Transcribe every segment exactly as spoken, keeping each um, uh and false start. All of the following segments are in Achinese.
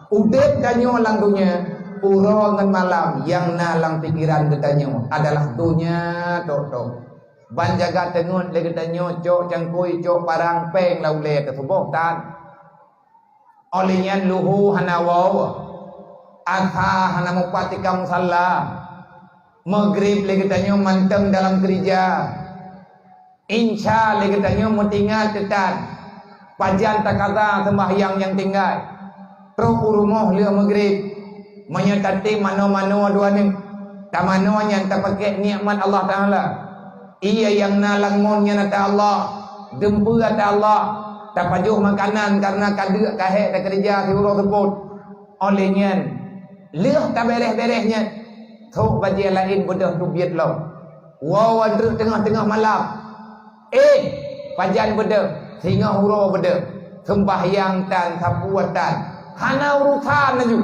Udeb tanyoe lam donya, uroe ngon malam nyang na lam pikeran geutanyoe adalah donya tok-tok. Ban jaga teungeut lé geutanyoe cok cangkôi, cok parang, péng lam ulée teusuboh tan. Óh lheueh nyan luho hana woe, asa hana mupat tika musalla, meugreb lé geutanyoe mantong dalam keurija. Insya lé geutanyoe meutinggai teutan, pajan takaza seumbahyang nyang tinggai. Trok u rumoh lheueh meugreb, meunyoe tatem manoe-manoe dua neuk, tamanoe nyan tapakée nikmat Allah Taala. Ié nyang na lam ngon nyan ata Allah, dumpeue ata Allah, tapajoh makanan kareuna ka deuk ka hék takeurija siuroe seupôt. Óh lheueh nyan, lheueh taberéh-beréh nyan, trok bajée laén beudôh teubiet lom. Woe treuk teungoh-teungoh malam. Eh, pajan beudôh, singoh uroe beudôh, seumbahyang tan, sapeue tan, hana urosan laju.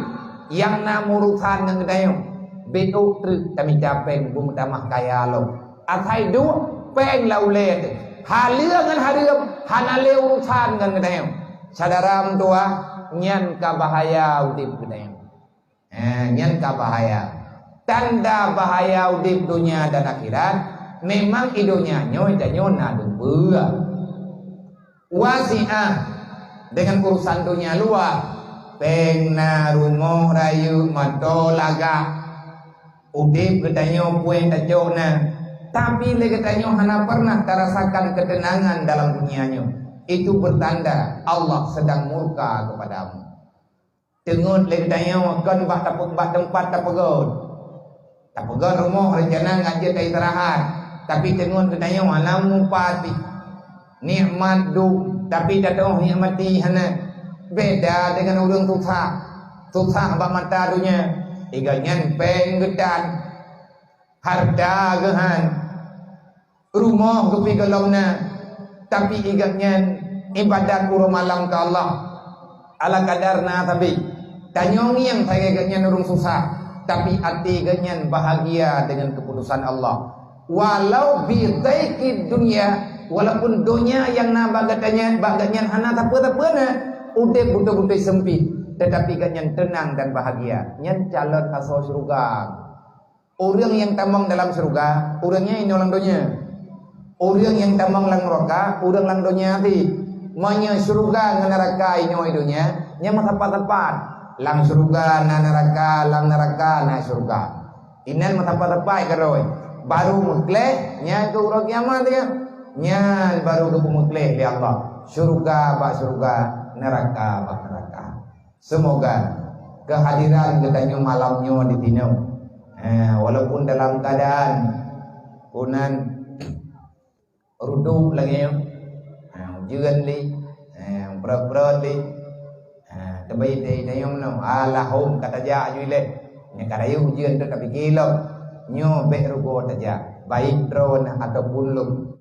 Nyang na meuurosan ngon geutanyoe, bék ôk treuk tamita péng beumeutamah kaya lom. Asai duek péng lam ulée teuh, haleue ngon hareuem hana lé urosan ngon geutanyoe. Syedara meutuwah, nyan ka bahaya udeb geutanyoe. Eh, nyan ka bahaya. Tanda bahaya udeb donya dan akhirat, memang i donya nyoe tanyoe na dumpeue. Wasiah dengan urusan donya luwah, péng na, rumoh rayeuk, moto lagak. Udeb geutanyoe puih tacok na, tapi lé geutanyoe hana pernah tarasakan keuteunangan dalam dunia nyoe. Itu pertanda Allah sedang murka kepadamu. Teungeut lé geutanyoe kon bak tape-, bak teumpat tapeugöt. Tapeugöt rumoh rencana ngat jeuet taistirahat, tapi teungeut geutanyoe hana mupat pih. Nikmat dum, tapi tatoh nikmati hana. Beda dengan ureuëng susah. Susah bak mata donya, i gobnyan péng geutan, hareuta geuhan, rumoh geupigoe lom na, tapi i gobnyan ibadat uroe malam keu Allah. Ala kadar na sabe. Tanyoe ngieng sagai gobnyan ureuëng susah, tapi até gobnyan bahagia dengan keputusan Allah. Walau bidaiqid dunya, walaupun donya nyang na bak gobnyan, bak gobnyan hana sapeue-sapeue na, udeb beutôi-beutôi seumpit, tetapi gobnyan teunang dan bahagia. Nyan calon asoe syeuruga. Ureuëng nyang tamong dalam syeuruga, ureuëng nyan inoe lam donya. Ureuëng nyang tamong lam nuraka, ureuëng lam donya pih. Meunyoe syeuruga ngon nuraka inoe i donya, nyan meusapat-sapat. Lam syeuruga na nuraka, lam nuraka na syeuruga. Inan meusapat-sapat keudroe. Baru meukleh, nyan keu uroe kiamat ya. Nyan baru geupeumeukleh lé Allah. Syeuruga bak syeuruga, nuraka bak nuraka. Semoga kehadiran geutanyoe malam nyoe di sinoe, eh, walaupun dalam keadaan kunan reudôk lagée nyoe, eh, ujeuen lé, eh, brot-brot lé, eh, teubaitai tanyoe meunoe, alahom ka tajak aju ilée. Nyang ka rayeuk ujeuen tu tapike lom, nyoe bék rugoe tajak, baik droeneuh ataupun lôn.